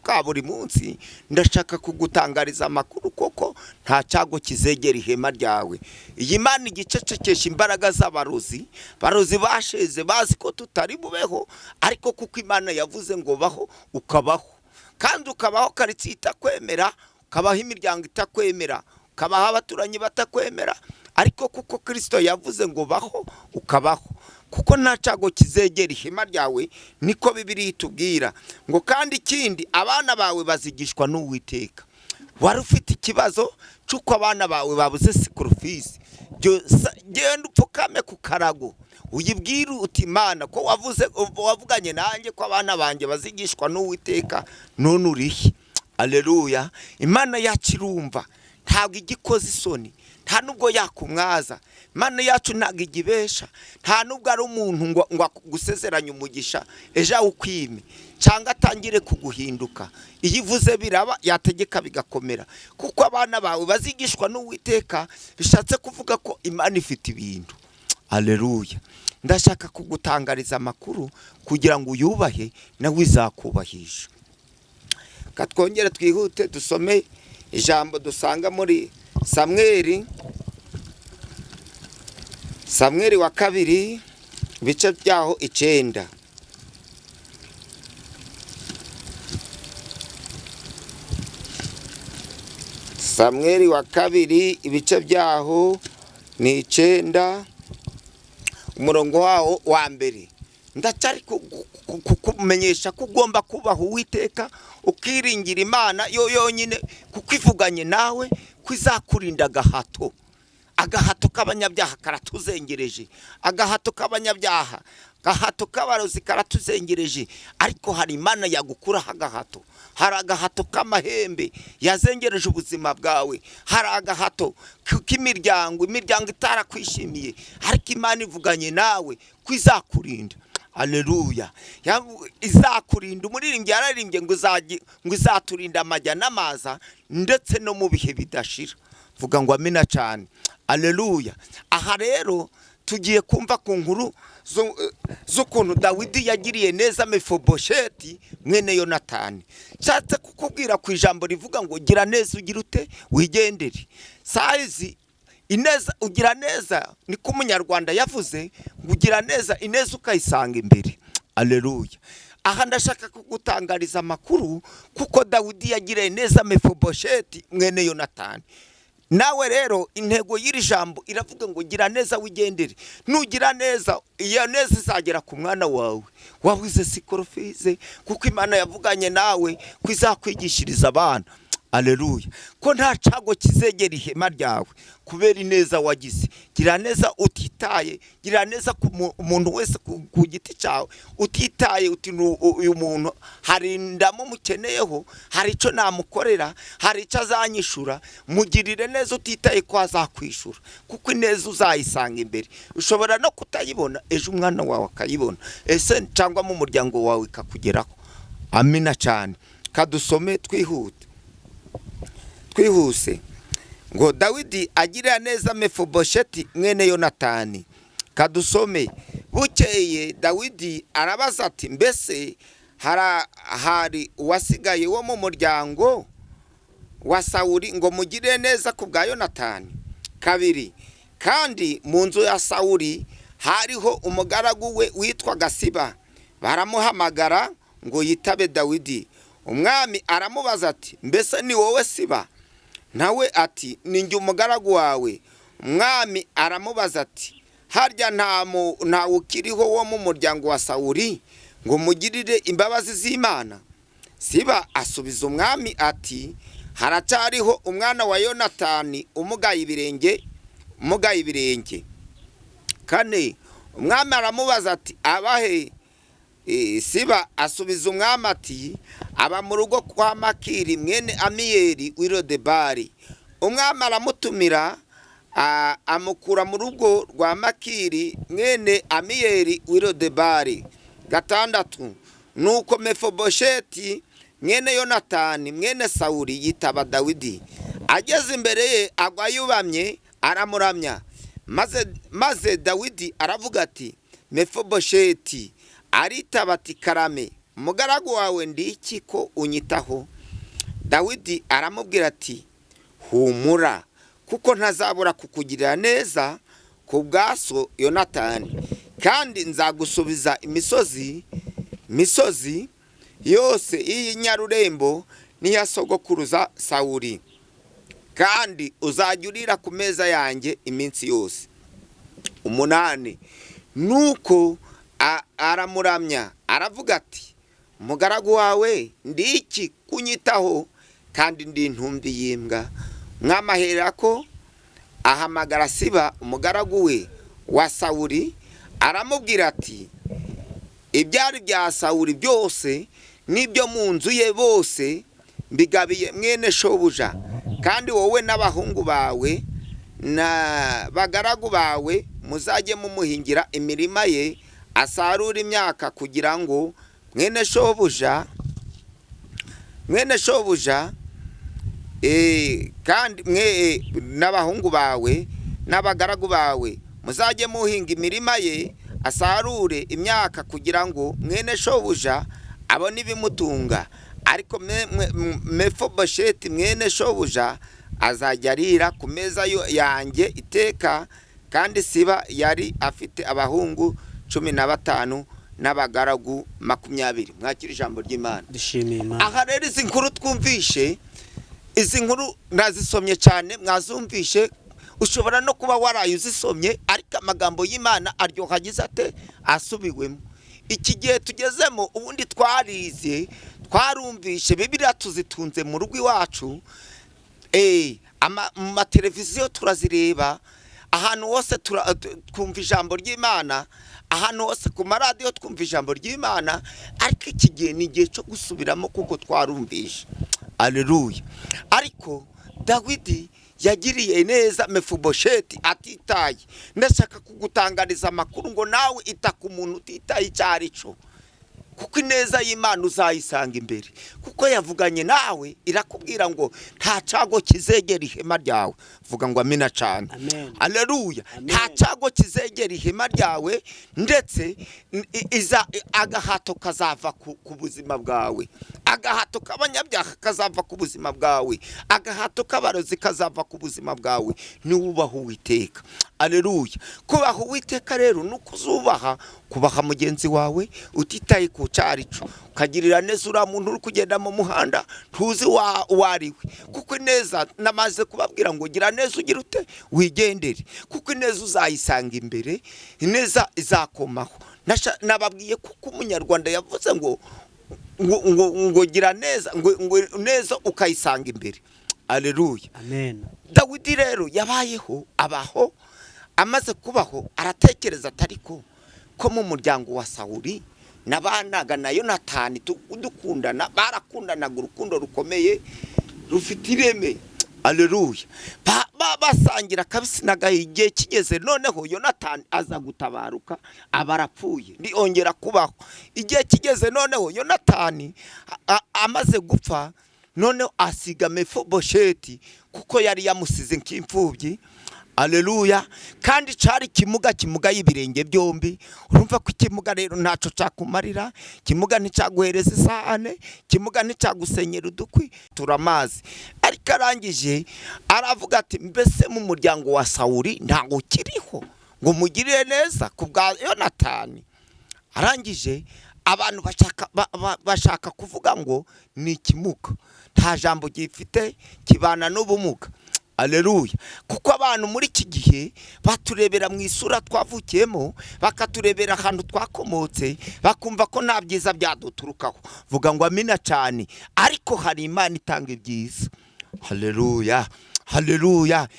Speaker 1: ka buri munsi, ndashaka kugutangariza amakuru koko nta cyago kizegera ihema ryawe. Iyi Mana igicecekesha imbaraga z'abarozi, barozi basheze bazi ko tutari bubeho, ariko kuko Imana yavuze ngo baho, ukabaho. Kandi ukabaho karitsiye itakwemera, ukabaho imiryango itakwemera, ukabaho abaturanyi batakwemera, ariko kuko Kristo yavuze ngo baho, ukabaho. Kuko nta cyago kizegera ihema ryawe, niko Bibiliya itubwira. Ngo kandi ikindi, abana bawe bazigishwa n'Uwiteka. Wari ufite ikibazo cy'uko abana bawe babuze school fees, genda upfukame ku karago uyibwire uti: "Imana, ko wavuze, wavuganye nanjye ko abana banjye bazigishwa n'Uwiteka, none urihe?" Aleluya! Imana yacu irumva, ntabwo ijya ikoza isoni, nta nubwo yakumwaza. Imana yacu ntabwo igibesha, nta nubwo ari umuntu ngo agusezeranye umugisha ejo awukwime cyangwa atangire kuguhinduka. Iyo ivuze biraba, yategeka bigakomera. Kuko abana bawe bazigishwa n'Uwiteka, bishatse kuvuga ko Imana ifite ibintu. Aleluya! Ndashaka kugutangariza amakuru kugira ngo uyubahe, nawe izakubahisha. Twongere twihute dusome ijambo dusanga muri Samweri, Samweri wa kabiri, ibice byaho 9. Samweri wa kabiri, ibice byaho ni 9, umurongo wawo wa mbere. Ndacyari kukumenyesha ko ugomba kubaha Uwiteka, ukiringira Imana yo yonyine, kuko ivuganye nawe ko izakurinda agahato. Agahato k'abanyabyaha karatuzengereje, agahato k'abanyabyaha, agahato k'abarozi karatuzengereje, ariko hari Imana yagukuraho agahato. Hari agahato k'amahembe yazengereje ubuzima bwawe, hari agahato k'imiryango, imiryango itarakwishimiye, ariko Imana ivuganye nawe ko izakurinda. Aleluya! Izakurinda. Umuririmbyi yararirimbye ngo izaturinda amajya n'amaza ndetse no mu bihe bidashira. Vuga ngo amina cyane. Aleluya! Aha rero tugiye kumva ku nkuru z'ukuntu Dawidi yagiriye neza Mefibosheti mwene Yonatani. Nshatse kukubwira ku ijambo rivuga ngo gira neza ugira ute wigendere. Sayizi ineza, ugira neza, niko umunyarwanda yavuze ngo ugira neza ineza ukayisanga imbere. Aleluya! Aha ndashaka kugutangariza amakuru kuko Dawidi yagiriye neza Mefibosheti mwene Yonatani. Nawe rero intego y'iri jambo iravuga ngo gira neza wigendere. Nugira neza, iyo neza izagera ku mwana wawe wabuze school fees, kuko Imana yavuganye nawe ko izakwigishiriza abana. Aleluya! Ko nta cyago kizegera ihema ryawe kubera ineza wagize. Gira neza utitaye, gira neza ku muntu wese ku giti cyawe, utitaye uti uyu muntu hari ndamukeneyeho, hari icyo namukorera, hari icyo azanyishura. Mugirire neza utitaye ko azakwishura, kuko ineza uzayisanga imbere. Ushobora no kutayibona, ejo umwana wawe akayibona, ese cyangwa mu muryango wawe ikakugeraho. Amina cyane. Kadusome twihute, twihuse. Ngo Dawidi agirira neza Mefibosheti mwene Yonatani. Kadusome. Bukeye Dawidi arabaza ati: "Mbese hari uwasigaye wo mu muryango wa Sawuli ngo mugire neza ku bwa Yonatani?" 2. Kandi mu nzu ya Sawuli hariho umugaragu we witwaga Siba. Baramuhamagara ngo yitabe Dawidi. Umwami aramubaza ati: "Mbese ni wowe Siba?" Nawe ati: "Ni njye umugaragu wawe." Umwami aramubaza ati: "Harya nta ukiriho wo mu muryango wa Sawuli ngo mugirire imbabazi z'Imana?" Siba asubiza umwami ati: "Haracyariho umwana wa Yonatani umugaye ibirenge, umugaye ibirenge." 4. Umwami aramubaza ati: "Abahe?" Siba asubiza umwami ati: "Aba mu rugo kwa Makiri mwene Amiyeli w'i Lodebari." Umwami aramutumira, amukura mu rugo rwa Makiri mwene Amiyeli w'i Lodebari. 6. Nuko Mefibosheti mwene Yonatani mwene Sawuli yitaba Dawidi. Ageze imbere ye agwa yubamye, aramuramya. Maze Dawidi aravuga ati: "Mefibosheti." Aritaba ati: "Karame, umugaragu wawe, ndi iki ko unyitaho?" Dawidi aramubwira ati: "Humura, kuko ntazabura kukugirira neza ku bwa so Yonatani, kandi nzagusubiza imisozi yose y'inyarurembo n'iya sogokuruza Sawuli, kandi uzajya urira ku meza yanjye iminsi yose." 8. Nuko aramuramya, aravuga ati: "Umugaragu wawe ndi iki kunyitaho, kandi ndi intumbi y'imbwa?" Mwamahera ko ahamagara Siba, umugaragu we wa Sawuri, aramubwira ati: "Ibyari bya Sawuri byose n'ibyo mu nzu ye bose mbigabiye mwene shobuja, kandi wowe n'abahungu bawe na bagaragu bawe muzajye mumuhingira imirima ye, asarure imyaka, kugira ngo mwene shobuja kandi mwe n'abahungu bawe n'abagaragu bawe muzajye muhinga imirima ye, asarure imyaka, kugira ngo mwene shobuja abone ibimutunga. Ariko Mefibosheti mwene shobuja azajya arira ku meza yanjye iteka." Kandi Siba yari afite abahungu 15 n'abagaragu 20. Mwakira ijambo ry'Imana.
Speaker 3: Dushimiye Imana.
Speaker 1: Aha rero izi nkuru twumvishe, izi nkuru nazisomye cyane, mwazumvishe. Ushobora no kuba waraye uzisomye, ariko amagambo y'Imana aryoha agize ate? Asubiwemo. Iki gihe tugezemo, ubundi twarize, twarumvishe, Bibiliya tuzitunze mu rugo iwacu, mu mateleviziyo turazireba, ahantu hose twumva ijambo ry'Imana, ahantu hose ku maradiyo twumva ijambo ry'Imana. Ariko iki gihe ni igihe cyo gusubiramo kuko twarumvishe. Aleluya! Ariko Dawidi yagiriye neza Mefibosheti atitaye. Ndashaka kugutangariza amakuru ngo nawe ita ku muntu utitaye icyo ari cyo, kuko ineza y'Imana uzayisanga imbere, kuko yavuganye nawe irakubwira ngo nta cyago kizegera ihema ryawe. Vuga ngo amina cyane.
Speaker 3: Amen.
Speaker 1: Aleluya!
Speaker 3: Amen.
Speaker 1: Nta cyago kizegera ihema ryawe, ndetse iza agahato kazava ku buzima bwawe, agahato k'abanyabyaha kazava ku buzima bwawe, agahato k'abarozi kazava ku buzima bwawe niwubaha Uwiteka. Aleluya! Kubaha Uwiteka rero ni ukuzubaha, kubaha mugenzi wawe utitaye ku cyarico, ukagirira neza uriya muntu uri kugenda mu muhanda ntuzi uwo ari we, kuko ineza, namaze kubabwira ngo gira neza, ugira ute? Wigendere, kuko ineza uzayisanga imbere, ineza izakomaho. Nababwiye kuko Umunyarwanda yavuze ngo gira neza, ngo neza ukayisanga imbere. Aleluya!
Speaker 3: Amen.
Speaker 1: Dawidi rero yabayeho, abaho, amaze kubaho aratekereza, atari ko mu muryango wa Sawuri nabanaga na Yonatani dukundana, barakundanaga urukundo rukomeye rufite ireme. Aleluya! Basangira kabisi n'agahiye. Igihe kigeze noneho Yonatani aza gutabaruka, aba arapfuye, ntiyongera kubaho. Igihe kigeze noneho Yonatani amaze gupfa, noneho asiga Mefibosheti kuko yari yamusize nk'imfubyi. Aleluya! Kandi cyari ikimuga, kimuga y'ibirenge byombi. Urumva ko ikimuga rero ntacyo cyakumarira, ikimuga nticyaguhereza isahane, ikimuga nticyagusenyera udukwi turamazi. Ariko arangije aravuga ati: "Mbese mu muryango wa Sawuri ntabwo ukiriho ngo mugirire neza ku bwa Yonatani?" Arangije abantu bashaka kuvuga ngo ni ikimuga, nta jambo gifite, kibana n'ubumuga. Aleluya! Kuko abantu muri iki gihe baturebera mu isura twavukiyemo, bakaturebera ahantu twakomotse, bakumva ko nta byiza byaduturukaho. Vuga ngo amina cyane. Ariko hari Imana itanga ibyiza. Haleluya, haleluya!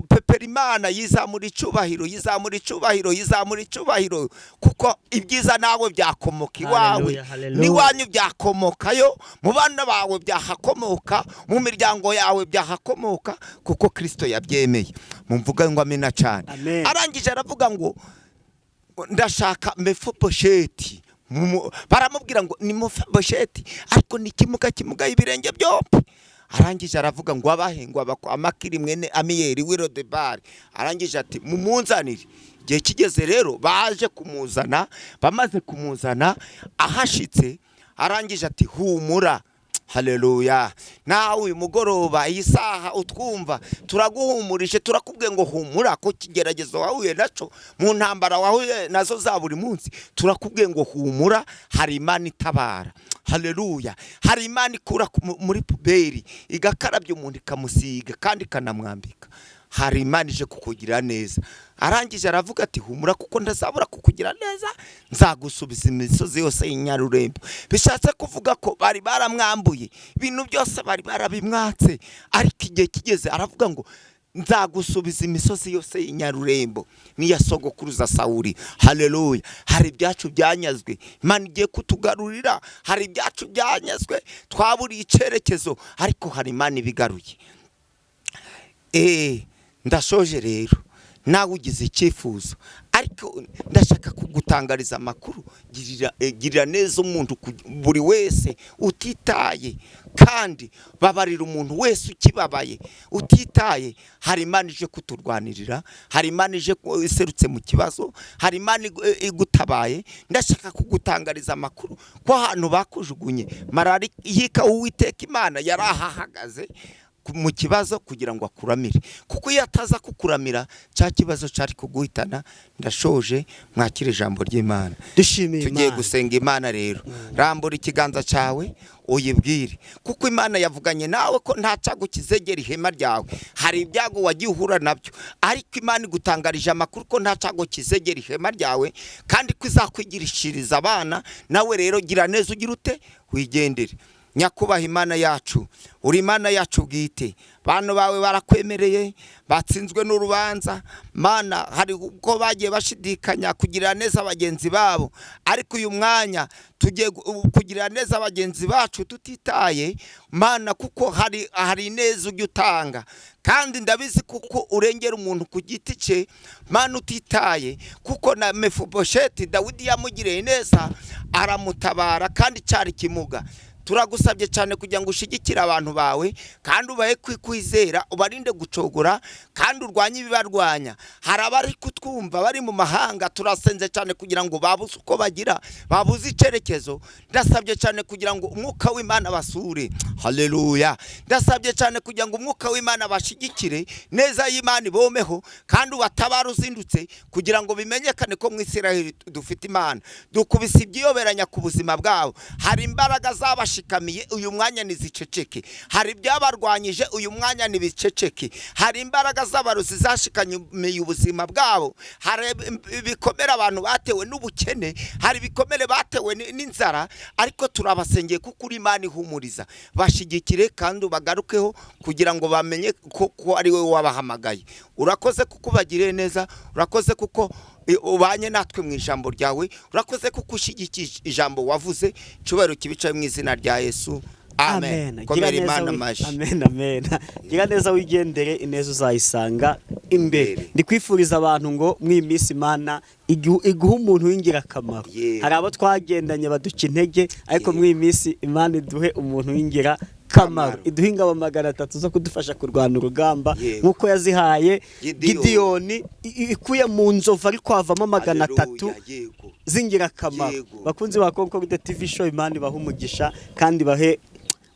Speaker 1: Pepera Imana, yizamura icubahiro, yizamura icubahiro, yizamura icubahiro, kuko ibyiza nawe byakomoka iwawe.
Speaker 3: Haleluya, haleluya.
Speaker 1: N'iwanyu byakomokayo, mu bana bawe byahakomoka, mu miryango yawe byahakomoka, kuko Kristo yabyemeye. Mumvuga ngo amina cyane.
Speaker 3: Amen.
Speaker 1: Arangije aravuga ngo: "Ndashaka Mefibosheti." Baramubwira ngo ni Mefibosheti, ariko ni kimuga, kimuga y'ibirenge byombi. Arangije aravuga ngo abahe ngo Amakiri mwene Amiyeli w'i Lodebari. Arangije ati: "Mumunzanire." Igihe kigeze rero baje kumuzana. Bamaze kumuzana, ahashitse, arangije ati: "Humura." Haleluya! Nawe uyu mugoroba, iyi saha utwumva, turaguhumurije, turakubwiye ngo humura ko kigeragezo wahuye naco, mu ntambara wahuye nazo za buri munsi, turakubwiye ngo humura, hari Imana itabara. Haleluya! Hari Imana ikura muri poubelle, igakarabya umuntu, ikamusiga kandi ikanamwambika. Hari Imana ije kukugira neza. Arangije aravuga ati humura, kuko ndazabura kukugira neza, nzagusubiza imisozi yose y'inyarurembo. Bishatse kuvuga ko bari baramwambuye ibintu byose, bari barabimwatse, ariko igihe kigeze aravuga ngo nzagusubiza imisozi yose y'inyarurembo n'iya sogokuruza Sawuli. Haleluya! Hari ibyacu byanyazwe, Imana igiye kutugarurira. Hari ibyacu byanyazwe, twaburiye icyerekezo, ariko hari Imana ibigaruye. Ndashoje rero, nawe ugize icyifuzo, ariko ndashaka kugutangariza amakuru. Girira neza umuntu buri wese utitaye, kandi babarira umuntu wese ukibabaye utitaye. Hari Imana ije kuturwanirira, hari Imana ije iserutse mu kibazo, hari Imana igutabaye. Ndashaka kugutangariza amakuru ko ahantu bakujugunye, marayika w'Uwiteka Imana yari ahahagaze mu kibazo kugira ngo akuramire, kuko iyo ataza kukuramira cya kibazo cyari kuguhitana. Ndashoje, mwakire ijambo ry'Imana.
Speaker 3: Dushimiye
Speaker 1: Tugiye
Speaker 3: Imana.
Speaker 1: gusenga Imana rero. Rambura ikiganza cyawe uyibwire, kuko Imana yavuganye nawe ko nta cyago kizegera ihema ryawe. Hari ibyago wagiye uhura nabyo, ariko Imana igutangarije amakuru ko nta cyago kizegera ihema ryawe, kandi ko izakwigirishiriza abana. Nawe rero gira neza, ugira ute, wigendere. Nyakubaha Imana yacu, uri Imana yacu bwite. Bantu bawe barakwemereye, batsinzwe n'urubanza. Mana, hari ubwo bagiye bashidikanya kugirira neza bagenzi babo, ariko uyu mwanya tugiye kugirira neza bagenzi bacu tutitaye, Mana, kuko hari ineza ujya utanga, kandi ndabizi kuko urengera umuntu ku giti cye, Mana, utitaye, kuko na Mefibosheti Dawidi yamugiriye neza aramutabara, kandi cyari kimuga. Turagusabye cyane kugira ngo ushigikire abantu bawe, kandi ubahe kwizera, ubarinde gucogora, kandi urwanye ibibarwanya. Hari abari kutwumva bari mu mahanga, turasenze cyane kugira ngo babuze uko bagira, babuze icyerekezo. Ndasabye cyane kugira ngo umwuka w'Imana basure. Haleluya! Ndasabye cyane kugira ngo umwuka w'Imana bashigikire, neza y'Imana ibomeho, kandi ubatabare uzindutse, kugira ngo bimenyekane ko mu Isiraheli dufite Imana. Dukubise ibyiyoberanya ku buzima bwabo. Hari imbaraga zabashikamiye, uyu mwanya ntiziceceke. Hari ibyabarwanyije, uyu mwanya ntibiceceke. Hari imbaraga z'abarozi zashikamiye ubuzima bwabo. Hari ibikomere abantu batewe n'ubukene, hari ibikomere batewe n'inzara, ariko turabasengeye kuko uri Imana ihumuriza. Bashigikire kandi ubagarukeho kugira ngo bamenye ko ari wowe wabahamagaye. Urakoze kuko ubagiriye neza, urakoze kuko ubanye natwe mu ijambo ryawe, urakoze kuko ushyigikiye ijambo wavuze. Icyubahiro kibicaye mu izina rya Yesu, amen. Komera
Speaker 3: Gira neza
Speaker 1: Imana amashyi.
Speaker 3: Amen, amen. Gira neza wigendere, ineza uzayisanga imbere.
Speaker 1: Imbere.
Speaker 3: Ndikwifuriza abantu ngo mw'iyi minsi Imana iguhe umuntu w'ingirakamaro.
Speaker 1: Yego.
Speaker 3: Hari abo twagendanye baduca intege, ariko
Speaker 1: Yego.
Speaker 3: mw'iyi minsi Imana iduhe umuntu w'ingirakamaro,
Speaker 1: Kamaro.
Speaker 3: iduhe ingabo 300 zo kudufasha kurwana urugamba,
Speaker 1: Yego.
Speaker 3: nk'uko yazihaye
Speaker 1: Gideyoni.
Speaker 3: Gideyoni, ikuye mu nzovu ariko havamo 300
Speaker 1: Haleluya, yego.
Speaker 3: z'ingirakamaro.
Speaker 1: Yego.
Speaker 3: Bakunzi ba Concorde TV Show, Imana ibahe umugisha kandi bahe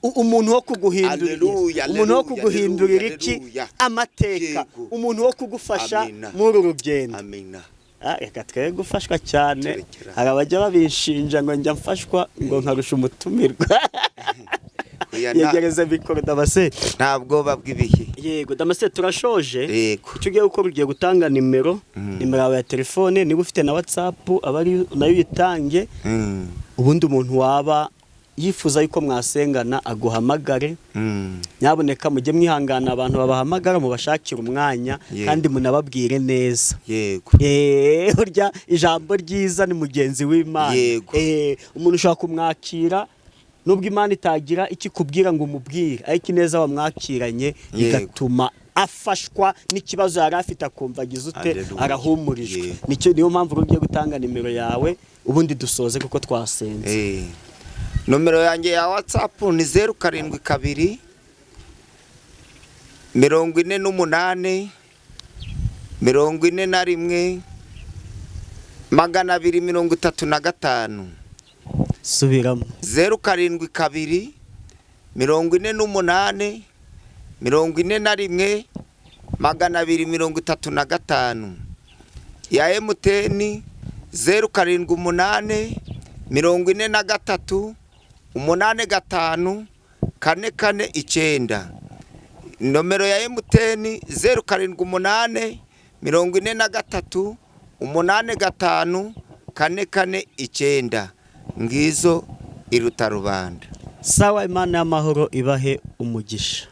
Speaker 3: umuntu wo kuguhindurira,
Speaker 1: Haleluya,
Speaker 3: umuntu wo
Speaker 1: haleluya,
Speaker 3: kuguhindurira
Speaker 1: haleluya,
Speaker 3: iki
Speaker 1: haleluya.
Speaker 3: amateka,
Speaker 1: Yego.
Speaker 3: umuntu wo kugufasha
Speaker 1: Amina.
Speaker 3: muri uru rugendo.
Speaker 1: Amina.
Speaker 3: Reka twe gufashwa cyane.
Speaker 1: Turekera.
Speaker 3: Hari abajya babinshinja ngo njya mfashwa ngo nkarusha umutumirwa.
Speaker 1: Oya,
Speaker 3: Yegereze mikoro, Damase.
Speaker 1: Nta bwoba bw'ibihe.
Speaker 3: Yego Damase, turashoje.
Speaker 1: Yego.
Speaker 3: Icyo ugiye gukora, ugiye gutanga nimero yawe ya telefone, niba ufite na WhatsApp aba ari nayo uyitange, ubundi umuntu waba yifuza yuko mwasengana aguhamagare. Nyaboneka mujye mwihangana, abantu babahamagara mubashakire umwanya,
Speaker 1: Yego.
Speaker 3: kandi munababwire neza.
Speaker 1: Yego.
Speaker 3: Burya ijambo ryiza ni mugenzi w'Imana.
Speaker 1: Yego.
Speaker 3: Umuntu ushobora kumwakira nubwo Imana itagira icyo ikubwira ngo umubwire, ariko ineza wamwakiranye
Speaker 1: Yego.
Speaker 3: bigatuma afashwa n'ikibazo yari afite, akumva agize ute,
Speaker 1: Haleluya.
Speaker 3: arahumurijwe.
Speaker 1: Yego.
Speaker 3: Nicyo niyo mpamvu rero ugiye gutanga nimero yawe, ubundi dusoze kuko twasenze.
Speaker 1: Nomero yanjye ya WhatsApp ni 072 48 41 235.
Speaker 3: Subiramo.
Speaker 1: 072 48 41 235. Ya MTN 078 43 85 449. Nomero ya MTN 078 43 85 449. Ngizo iruta rubanda.
Speaker 3: Sawa, Imana y'amahoro ibahe umugisha.